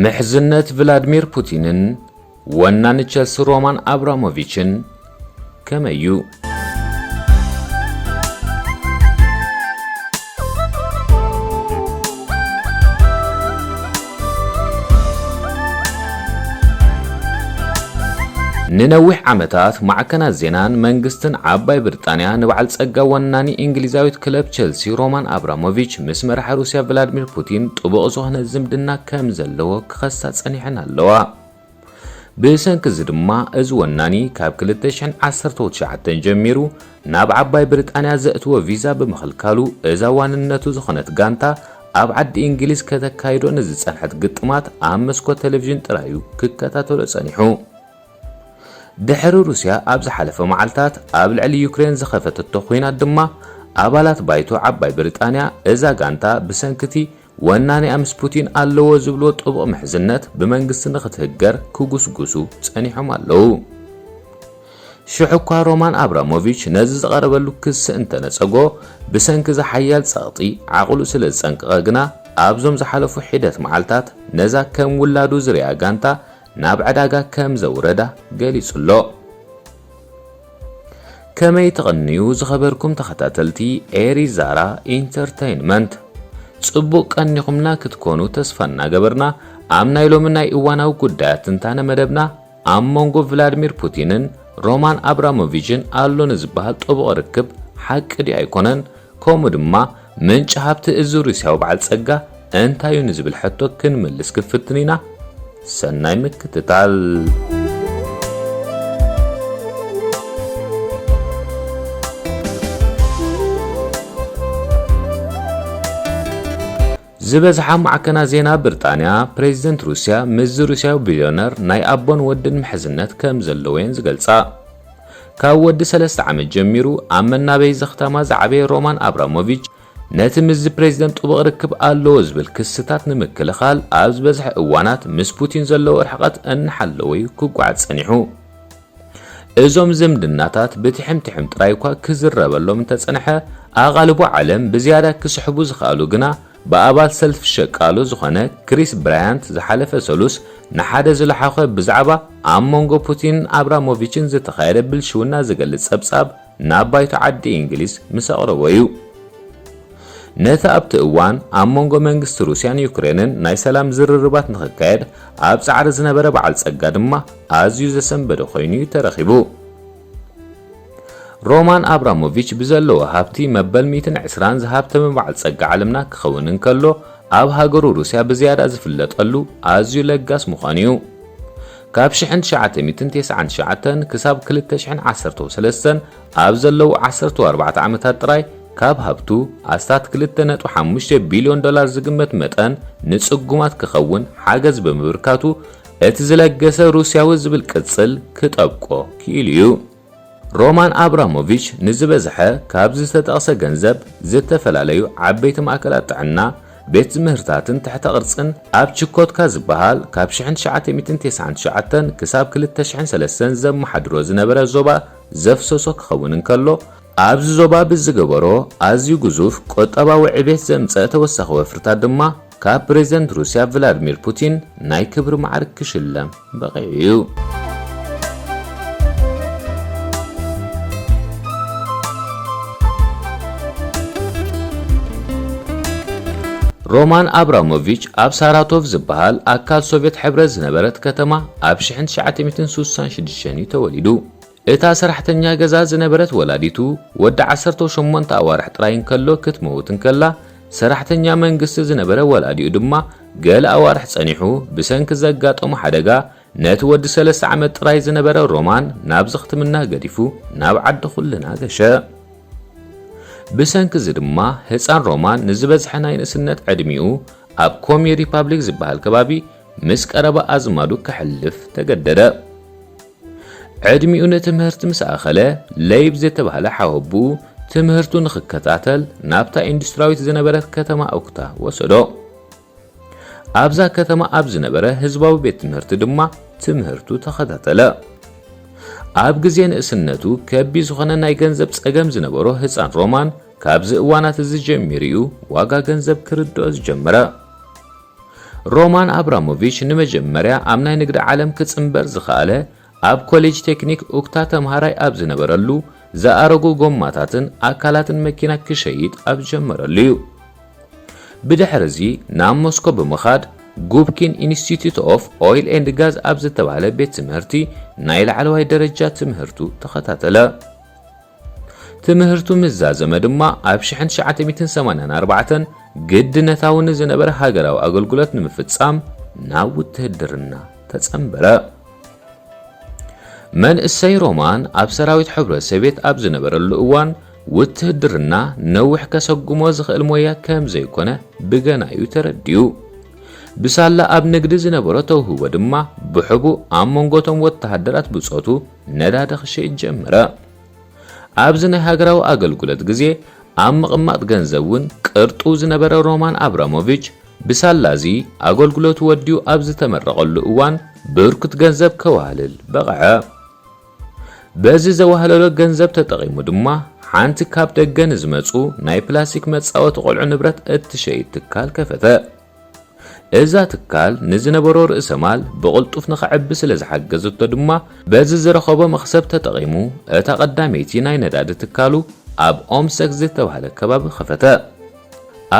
ምሕዝነት ቭላድሚር ፑቲንን ወናኒ ቸልሲ ሮማን ኣብራሞቪችን ከመይ እዩ? ንነዊሕ ዓመታት ማዕከናት ዜናን መንግስትን ዓባይ ብሪጣንያ ንበዓል ጸጋ ወናኒ እንግሊዛዊት ክለብ ቸልሲ ሮማን ኣብራሞቪች ምስ መራሒ ሩስያ ቭላድሚር ፑቲን ጥቡቕ ዝኾነ ዝምድና ከም ዘለዎ ክኸሳ ጸኒሐን ኣለዋ። ብሰንኪ እዚ ድማ እዚ ወናኒ ካብ ክልተ ሽሕን ዓሰርተው ትሽዓተን ጀሚሩ ናብ ዓባይ ብሪጣንያ ዘእትዎ ቪዛ ብምኽልካሉ እዛ ዋንነቱ ዝኾነት ጋንታ ኣብ ዓዲ እንግሊዝ ከተካይዶ ንዝጸንሐት ግጥማት ኣብ መስኮት ቴሌቪዥን ጥራይ እዩ ክከታተሎ ጸኒሑ። ድሕሪ ሩስያ ኣብ ዝሓለፈ መዓልታት ኣብ ልዕሊ ዩክሬን ዝኸፈተቶ ኲናት ድማ ኣባላት ባይቶ ዓባይ ብሪጣንያ እዛ ጋንታ ብሰንክቲ ወናኒኣ ምስ ፑቲን ኣለዎ ዝብልዎ ጥቡቕ ምሕዝነት ብመንግስቲ ንኽትህገር ክጉስጉሱ ጸኒሖም ኣለዉ። ሽሕ እኳ ሮማን ኣብራሞቪች ነዚ ዝቐረበሉ ክሲ እንተነጸጎ፣ ብሰንኪ እዚ ሓያል ጸቕጢ ዓቕሉ ስለ ዝጸንቀቐ ግና ኣብዞም ዝሓለፉ ሒደት መዓልታት ነዛ ከም ውላዱ ዝርእያ ጋንታ ናብ ዕዳጋ ከም ዘውረዳ ገሊጹ ኣሎ። ከመይ ትቕንዩ ዝኸበርኩም ተኸታተልቲ ኤሪ ዛራ ኢንተርተይንመንት? ጽቡቕ ቀኒኹምና ክትኮኑ ተስፋ እናገበርና፣ ኣብ ናይ ሎሚ ናይ እዋናዊ ጉዳያት ትንታነ መደብና ኣብ መንጎ ቭላድሚር ፑቲንን ሮማን ኣብራሞቪችን ኣሎ ንዝበሃል ጥቡቕ ርክብ ሓቂ ድዩ ኣይኮነን? ከምኡ ድማ ምንጪ ሃብቲ እዚ ሩስያዊ በዓል ጸጋ እንታይ እዩ ንዝብል ሕቶ ክንምልስ ክንፍትን ኢና። ሰናይ ምክትታል። ዝበዝሓ ማዕከናት ዜና ብሪጣንያ፣ ፕሬዚደንት ሩስያ ምስዚ ሩስያዊ ቢልዮነር ናይ ኣቦን ወድን ምሕዝነት ከም ዘለዎ እየን ዝገልጻ። ካብ ወዲ ሰለስተ ዓመት ጀሚሩ ኣብ መናበይ ዘኽታማ ዝዓበየ ሮማን ኣብራሞቪች፣ ነቲ ምስዚ ፕሬዚደንት ጥቡቕ ርክብ ኣለዎ ዝብል ክስታት ንምክልኻል ኣብ ዝበዝሐ እዋናት ምስ ፑቲን ዘለዎ ርሕቐት እናሓለወ እዩ ክጓዓዝ ጸኒሑ። እዞም ዝምድናታት ብትሕም ትሕም ጥራይ እኳ ክዝረበሎም እንተጸንሐ፣ ኣቓልቦ ዓለም ብዝያዳ ክስሕቡ ዝኸኣሉ ግና ብኣባል ሰልፊ ሸቃሎ ዝኾነ ክሪስ ብራያንት ዝሓለፈ ሰሉስ ንሓደ ዝለሓኾ ብዛዕባ ኣብ መንጎ ፑቲንን ኣብራሞቪችን ዝተኻየደ ብልሽውና ዝገልጽ ጸብጻብ ናብ ባይቶ ዓዲ እንግሊዝ ምስ ኣቕረቦ እዩ። ነቲ ኣብቲ እዋን ኣብ መንጎ መንግስቲ ሩስያን ዩክሬንን ናይ ሰላም ዝርርባት ንኽካየድ ኣብ ጻዕሪ ዝነበረ በዓል ጸጋ ድማ ኣዝዩ ዘሰንበደ ኮይኑ እዩ ተረኺቡ። ሮማን ኣብራሞቪች ብዘለዎ ሃብቲ መበል ሚእትን ዕስራን ዝሃብተመ በዓል ጸጋ ዓለምና ክኸውን እንከሎ፣ ኣብ ሃገሩ ሩስያ ብዝያዳ ዝፍለጠሉ ኣዝዩ ለጋስ ምዃኑ እዩ። ካብ ሽሕን ትሽዓተ ሚእትን ተስዓን ትሽዓተን ክሳብ ክልተ ሽሕን ዓሰርተው ሰለስተን ኣብ ዘለዉ ዓሰርተው ኣርባዕተ ዓመታት ጥራይ፣ ካብ ሃብቱ ኣስታት ክልተ ነጥቢ ሓሙሽተ ቢልዮን ዶላር ዝግመት መጠን ንጽጉማት ክኸውን ሓገዝ ብምብርካቱ፣ እቲ ዝለገሰ ሩስያዊ ዝብል ቅጽል ክጠብቆ ክኢሉ እዩ። ሮማን ኣብራሞቪች ንዝበዝሐ ካብዚ ዝተጠቕሰ ገንዘብ ዝተፈላለዩ ዓበይቲ ማእከላት ጥዕና፣ ቤት ትምህርታትን ትሕተ ቅርጽን ኣብ ችኮትካ ዝበሃል ካብ ሽሕን ትሽዓተ ሚእትን ተስዓን ትሽዓተን ክሳብ ክልተ ሽሕን ሰለስተን ዘመሓድሮ ዝነበረ ዞባ ዘፍሰሶ ክኸውን እንከሎ፣ ኣብዚ ዞባ ብዝገበሮ ኣዝዩ ግዙፍ ቁጠባዊ ዕቤት ዘምጸአ ተወሳኺ ወፍርታት ድማ ካብ ፕሬዚደንት ሩስያ ቭላድሚር ፑቲን ናይ ክብሪ ማዕርግ ክሽለም በቒዑ እዩ። ሮማን ኣብራሞቪች ኣብ ሳራቶቭ ዝበሃል ኣካል ሶቭየት ሕብረት ዝነበረት ከተማ ኣብ ሽሕን ትሽዓተ ሚእትን ስሳን ሽዱሽተን እዩ ተወሊዱ። እታ ሰራሕተኛ ገዛ ዝነበረት ወላዲቱ ወዲ ዓሰርተ ሸሞንተ ኣዋርሕ ጥራይ እንከሎ ክትመውት እንከላ፣ ሰራሕተኛ መንግስቲ ዝነበረ ወላዲኡ ድማ ገለ ኣዋርሕ ጸኒሑ ብሰንኪ ዘጋጠሞ ሓደጋ ነቲ ወዲ ሰለስተ ዓመት ጥራይ ዝነበረ ሮማን ናብዚ ሕክምና ገዲፉ ናብ ዓዲ ኩልና ገሸ። ብሰንኪ እዚ ድማ ህጻን ሮማን ንዝበዝሐ ናይ ንእስነት ዕድሚኡ ኣብ ኮሚ ሪፓብሊክ ዝበሃል ከባቢ ምስ ቀረባ ኣዝማዱ ከሕልፍ ተገደደ። ዕድሚኡ ንትምህርቲ ምስ ኣኸለ፣ ለይብ ዝተባህለ ሓወቦኡ ትምህርቱ ንኽከታተል ናብታ ኢንዱስትራዊት ዝነበረት ከተማ ኡክታ ወሰዶ። ኣብዛ ከተማ ኣብ ዝነበረ ህዝባዊ ቤት ትምህርቲ ድማ ትምህርቱ ተኸታተለ። ኣብ ግዜ ንእስነቱ ከቢድ ዝኾነ ናይ ገንዘብ ጸገም ዝነበሮ ህጻን ሮማን ካብዚ እዋናት እዚ ጀሚሩ እዩ ዋጋ ገንዘብ ክርድኦ ዝጀመረ። ሮማን ኣብራሞቪች ንመጀመርያ ኣብ ናይ ንግዲ ዓለም ክጽንበር ዝኸኣለ ኣብ ኮሌጅ ቴክኒክ ኡክታ ተምሃራይ ኣብ ዝነበረሉ ዝኣረጉ ጎማታትን ኣካላትን መኪና ክሸይጥ ኣብ ዝጀመረሉ እዩ። ብድሕርዚ ናብ ሞስኮ ብምኻድ ጉብኪን ኢንስቲትዩት ኦፍ ኦይል ኤንድ ጋዝ ኣብ ዝተባህለ ቤት ትምህርቲ ናይ ላዕለዋይ ደረጃ ትምህርቱ ተኸታተለ። ትምህርቱ ምስ ዛዘመ ድማ ኣብ ሽሕን ትሽዓተ ሚእትን ሰማንያን ኣርባዕተን ግድነታዊ ንዝነበረ ሃገራዊ ኣገልግሎት ንምፍጻም ናብ ውትህድርና ተጸንበረ። መንእሰይ ሮማን ኣብ ሰራዊት ሕብረት ሶቪየት ኣብ ዝነበረሉ እዋን ውትህድርና ነዊሕ ከሰጉሞ ዝኽእል ሞያ ከም ዘይኮነ ብገናዩ ተረዲኡ። ብሳላ ኣብ ንግዲ ዝነበሮ ተውህቦ ድማ ብሕቡእ ኣብ መንጎ እቶም ወተሃደራት ብጾቱ ነዳዲ ክሸይጥ ጀመረ። ኣብዚ ናይ ሃገራዊ ኣገልግሎት ግዜ ኣብ ምቕማጥ ገንዘብ እውን ቅርጡ ዝነበረ ሮማን ኣብራሞቪች ብሳላዚ ኣገልግሎቱ ወዲኡ ኣብ ዝተመረቐሉ እዋን ብርኩት ገንዘብ ከዋህልል በቕዐ። በዚ ዘዋህለሎ ገንዘብ ተጠቒሙ ድማ ሓንቲ ካብ ደገ ንዝመጹ ናይ ፕላስቲክ መጻወቲ ቆልዑ ንብረት እትሸይጥ ትካል ከፈተ። እዛ ትካል ንዝነበሮ ርእሰ ማል ብቕልጡፍ ንኸዕቢ ስለ ዝሓገዘቶ ድማ በዚ ዝረኸቦ መኽሰብ ተጠቒሙ እታ ቀዳመይቲ ናይ ነዳዲ ትካሉ ኣብ ኦምሰክ ዝተባህለ ከባቢ ከፈተ።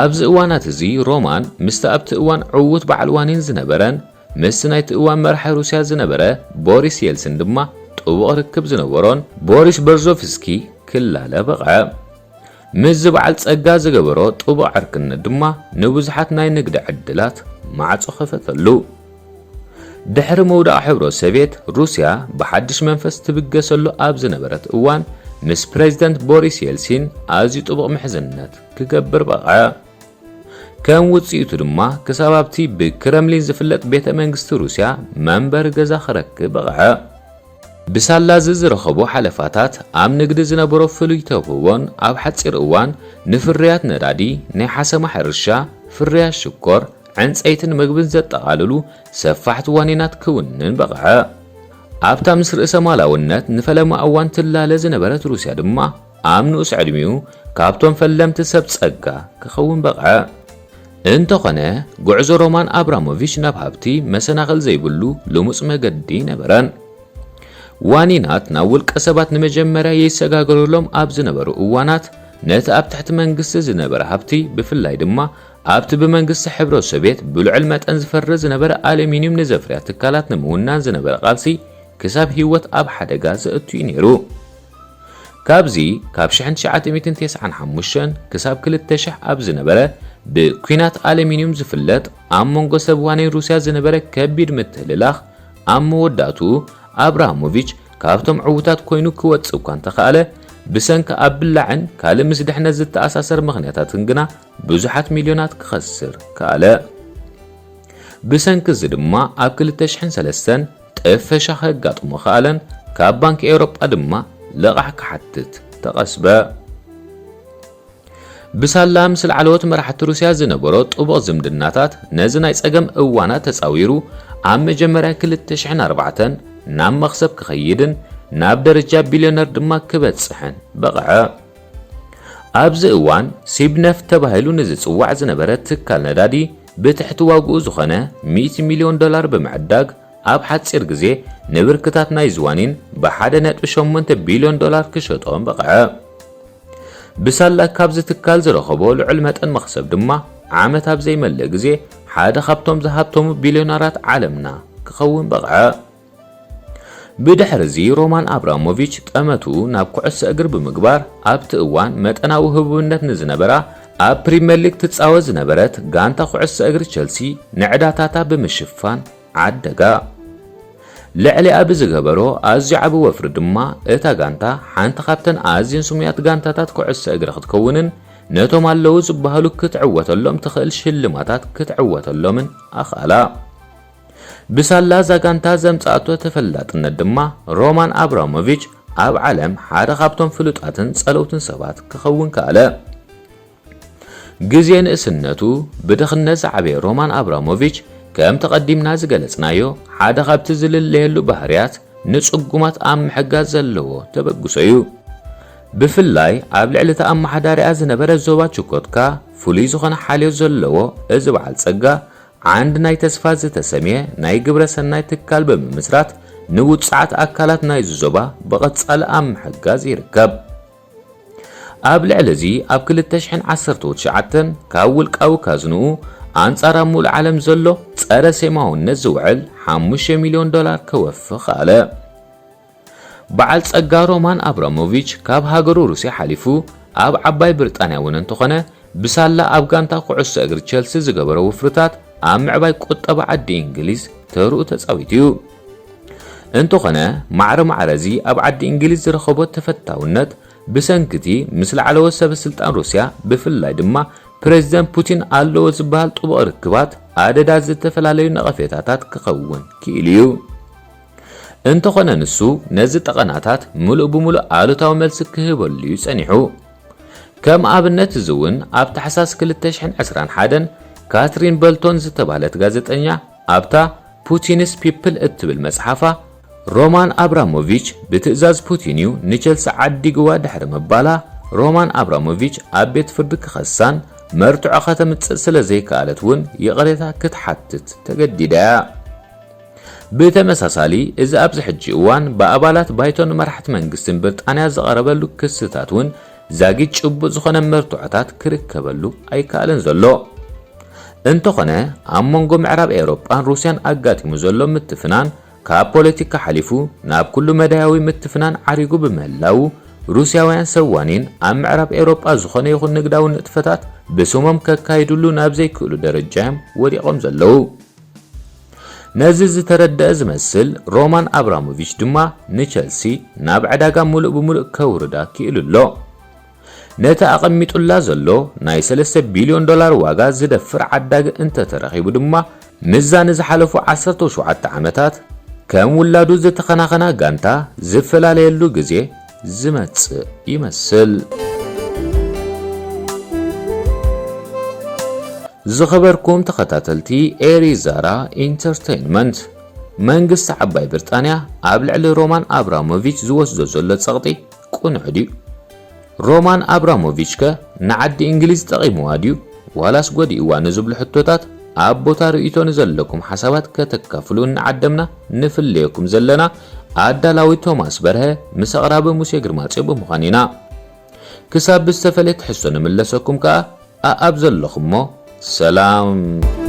ኣብዚ እዋናት እዚ ሮማን ምስቲ ኣብቲ እዋን ዕዉት በዓል ዋኒን ዝነበረን ምስቲ ናይቲ እዋን መራሒ ሩስያ ዝነበረ ቦሪስ የልሲን ድማ ጥቡቕ ርክብ ዝነበሮን ቦሪስ በርዞፍስኪ ክላለ በቕዐ። ምስዚ በዓል ጸጋ ዝገበሮ ጥቡቕ ዕርክነት ድማ ንብዙሓት ናይ ንግዲ ዕድላት ማዕጾ ከፈተሉ። ድሕሪ ምውዳቕ ሕብረት ሶቪየት፣ ሩስያ ብሓድሽ መንፈስ ትብገሰሉ ኣብ ዝነበረት እዋን፣ ምስ ፕሬዚደንት ቦሪስ የልሲን ኣዝዩ ጥቡቕ ምሕዝነት ክገብር በቕዐ። ከም ውጽኢቱ ድማ ክሳብ ኣብቲ ብክረምሊን ዝፍለጥ ቤተ መንግስቲ ሩስያ መንበሪ ገዛ ክረክብ በቕዐ። ብሳላዚ ዝረኸቦ ሓለፋታት ኣብ ንግዲ ዝነበሮ ፍሉይ ተውህቦን ኣብ ሓጺር እዋን ንፍርያት ነዳዲ፣ ናይ ሓሰማ ሕርሻ፣ ፍርያት ሽኮር፣ ዕንጸይትን ምግብን ዘጠቓልሉ ሰፋሕቲ ዋኒናት ክውንን በቕዐ። ኣብታ ምስ ርእሰ ማላውነት ንፈለማ እዋን ትላለ ዝነበረት ሩስያ ድማ ኣብ ንኡስ ዕድሚኡ ካብቶም ፈለምቲ ሰብ ጸጋ ክኸውን በቕዐ። እንተኾነ፣ ጉዕዞ ሮማን ኣብራሞቪች ናብ ሃብቲ መሰናኽል ዘይብሉ ልሙጽ መገዲ ነበረን። ዋኒናት ናብ ውልቀ ሰባት ንመጀመርያ ይሰጋገሩሎም ኣብ ዝነበሩ እዋናት፣ ነቲ ኣብ ትሕቲ መንግስቲ ዝነበረ ሃብቲ፣ ብፍላይ ድማ ኣብቲ ብመንግስቲ ሕብረት ሶቪየት ብልዑል መጠን ዝፈሪ ዝነበረ ኣሉሚንዩም ንዘፍርያ ትካላት ንምውናን ዝነበረ ቃልሲ፣ ክሳብ ህይወት ኣብ ሓደጋ ዘእቱ እዩ ነይሩ። ካብዚ፣ ካብ ሽሕን ትሽዓተ ሚእትን ተስዓን ሓሙሽተን ክሳብ ክልተ ሽሕ ኣብ ዝነበረ ብኲናት ኣሉሚንዩም ዝፍለጥ ኣብ መንጎ ሰብ ዋኒን ሩስያ ዝነበረ ከቢድ ምትህልላኽ፣ ኣብ መወዳእትኡ ኣብራሃሞቪች ካብቶም ዕዉታት ኮይኑ ክወጽእ እኳ እንተኸኣለ፣ ብሰንኪ ኣብ ብላዕን ካልእ ምስ ድሕነት ዝተኣሳሰር ምኽንያታትን ግና ብዙሓት ሚልዮናት ክኸስር ከኣለ። ብሰንኪ እዚ ድማ ኣብ ክልተ ሽሕን ሰለስተን ጥፈሻ ከጋጥሞ ከኣለን ካብ ባንኪ ኤውሮጳ ድማ ልቓሕ ክሓትት ተቐስበ። ብሳላ ምስ ላዕለዎት መራሕቲ ሩስያ ዝነበሮ ጥቡቕ ዝምድናታት ነዚ ናይ ጸገም እዋናት ተጻዊሩ ኣብ መጀመርያ ክልተ ሽሕን ኣርባዕተን ናብ መኽሰብ ክኸይድን ናብ ደረጃ ቢልዮነር ድማ ክበጽሕን በቕዐ። ኣብዚ እዋን ሲብነፍ ተባሂሉ ንዝጽዋዕ ዝነበረ ትካል ነዳዲ ብትሕቲ ዋግኡ ዝኾነ ሚእቲ ሚልዮን ዶላር ብምዕዳግ ኣብ ሓጺር ግዜ ንብርክታት ናይ ዝዋኒን ብሓደ ነጥቢ ሸሞንተ ቢልዮን ዶላር ክሸጦም በቕዐ። ብሳላ ካብዚ ትካል ዝረኸቦ ልዑል መጠን መኽሰብ ድማ ዓመት ኣብ ዘይመልእ ግዜ ሓደ ካብቶም ዝሃብተሙ ቢልዮነራት ዓለምና ክኸውን በቕዐ። ብድሕርዚ ሮማን ኣብራሞቪች ጠመቱ ናብ ኩዕሶ እግሪ ብምግባር ኣብቲ እዋን መጠናዊ ህቡብነት ንዝነበራ ኣብ ፕሪምየር ሊግ ትጻወት ዝነበረት ጋንታ ኩዕሶ እግሪ ቸልሲ ንዕዳታታ ብምሽፋን ዓደጋ። ልዕሊኣ ብዝገበሮ ኣዝዩ ዓቢ ወፍሪ ድማ እታ ጋንታ ሓንቲ ካብተን ኣዝየን ስሙያት ጋንታታት ኩዕሶ እግሪ ክትከውንን ነቶም ኣለዉ ዝበሃሉ ክትዕወተሎም ትኽእል ሽልማታት ክትዕወተሎምን ኣኽኣላ። ብሳላ እዛ ጋንታ ዘምጻኣቶ ተፈላጥነት ድማ ሮማን ኣብራሞቪች ኣብ ዓለም ሓደ ካብቶም ፍሉጣትን ጸለውትን ሰባት ክኸውን ከኣለ። ግዜ ንእስነቱ ብድኽነት ዝዓበየ ሮማን ኣብራሞቪች፣ ከምቲ ቀዲምና ዝገለጽናዮ፣ ሓደ ካብቲ ዝልለየሉ ባህርያት ንጽጉማት ኣብ ምሕጋዝ ዘለዎ ተበግሶ እዩ። ብፍላይ ኣብ ልዕሊ እቲ ኣመሓዳሪኣ ዝነበረ ዞባ ቹኮትካ ፍሉይ ዝኾነ ሓልዮት ዘለዎ እዚ በዓል ጸጋ፣ ዓንድ ናይ ተስፋ ዝተሰምየ ናይ ግብረ ሰናይ ትካል ብምምስራት ንውጽዓት ኣካላት ናይዚ ዞባ ብቐጻሊ ኣብ ምሕጋዝ ይርከብ። ኣብ ልዕሊ እዚ ኣብ ክልተ ሽሕን ዓሰርተ ትሽዓተን ካብ ውልቃዊ ካዝንኡ ኣንጻር ኣብ ሙሉእ ዓለም ዘሎ ጸረ ሴማውነት ዝውዕል ሓሙሽተ ሚልዮን ዶላር ከወፊ ኸኣለ። በዓል ጸጋ ሮማን ኣብራሞቪች ካብ ሃገሩ ሩስያ ሓሊፉ ኣብ ዓባይ ብሪጣንያ እውን እንተኾነ ብሳላ ኣብ ጋንታ ኩዕሶ እግሪ ቸልሲ ዝገበሮ ውፍርታት ኣብ ምዕባይ ቁጠባ ዓዲ እንግሊዝ ተርኡ ተጻዊቱ እዩ። እንተኾነ ማዕረ ማዕረ እዚ ኣብ ዓዲ እንግሊዝ ዝረኸቦ ተፈታውነት ብሰንክቲ ምስ ላዕለዎት ሰበ ስልጣን ሩስያ ብፍላይ ድማ ፕሬዚደንት ፑቲን ኣለዎ ዝበሃል ጥቡቕ ርክባት ኣደዳ ዝተፈላለዩ ነቐፌታታት ክኸውን ክኢሉ እዩ። እንተኾነ ንሱ ነዚ ጠቐናታት ምሉእ ብምሉእ ኣሉታዊ መልሲ ክህበሉ እዩ ጸኒሑ። ከም ኣብነት እዚ እውን ኣብ ታሕሳስ ክልተ ሽሕን ዕስራን ሓደን ካትሪን በልቶን ዝተባህለት ጋዜጠኛ ኣብታ ፑቲንስ ፒፕል እትብል መጽሓፋ ሮማን ኣብራሞቪች ብትእዛዝ ፑቲን እዩ ንቸልሲ ዓዲግዋ ድሕሪ ምባላ ሮማን ኣብራሞቪች ኣብ ቤት ፍርዲ ክኸሳን መርትዖ ከተምጽእ ስለ ዘይከኣለት እውን ይቕሬታ ክትሓትት ተገዲዳ እያ። ብተመሳሳሊ እዚ ኣብዚ ሕጂ እዋን ብኣባላት ባይቶን መራሕቲ መንግስትን ብሪጣንያ ዝቐረበሉ ክስታት እውን ዛጊድ ጭቡጥ ዝኾነ መርትዖታት ክርከበሉ ኣይከኣለን ዘሎ። እንተኾነ ኣብ መንጎ ምዕራብ ኤውሮጳን ሩስያን ኣጋጢሙ ዘሎ ምትፍናን ካብ ፖለቲካ ሓሊፉ ናብ ኩሉ መዳያዊ ምትፍናን ዓሪጉ ብምህላዉ ሩስያውያን ሰብ ዋኒን ኣብ ምዕራብ ኤውሮጳ ዝኾነ ይኹን ንግዳዊ ንጥፈታት ብስሞም ከካይድሉ ናብ ዘይክእሉ ደረጃ እዮም ወዲቖም ዘለዉ። ነዚ ዝተረደአ ዝመስል ሮማን ኣብራሞቪች ድማ ንቸልሲ ናብ ዕዳጋ ሙሉእ ብሙሉእ ከውርዳ ክኢሉ ኣሎ። ነቲ ኣቐሚጡላ ዘሎ ናይ ሰለስተ ቢልዮን ዶላር ዋጋ ዝደፍር ዓዳጊ እንተተረኺቡ ድማ ምስዛ ንዝሓለፉ ዓሰርተ ሸውዓተ ዓመታት ከም ውላዱ ዝተኸናኸና ጋንታ ዝፈላለየሉ ግዜ ዝመጽእ ይመስል። ዝኸበርኩም ተኸታተልቲ ኤሪ ዛራ ኢንተርቴይንመንት፣ መንግስቲ ዓባይ ብሪጣንያ ኣብ ልዕሊ ሮማን ኣብራሞቪች ዝወስዶ ዘሎ ጸቕጢ ቅኑዕ ድዩ? ሮማን ኣብራሞቪች ከ ንዓዲ እንግሊዝ ጠቒምዋ ድዩ ዋላስ ጎዲእዋ ንዝብሉ ሕቶታት ኣብ ቦታ ርእይቶ ንዘለኩም ሓሳባት ከተካፍሉ እናዓደምና ንፍለየኩም ዘለና ኣዳላዊ ቶማስ በርሀ ምስ ኣቕራቢ ሙሴ ግርማጽዮ ብምዃን ኢና። ክሳብ ብዝተፈለየ ትሕዝቶ ንምለሰኩም ከኣ ኣኣብ ዘለኹሞ ሰላም።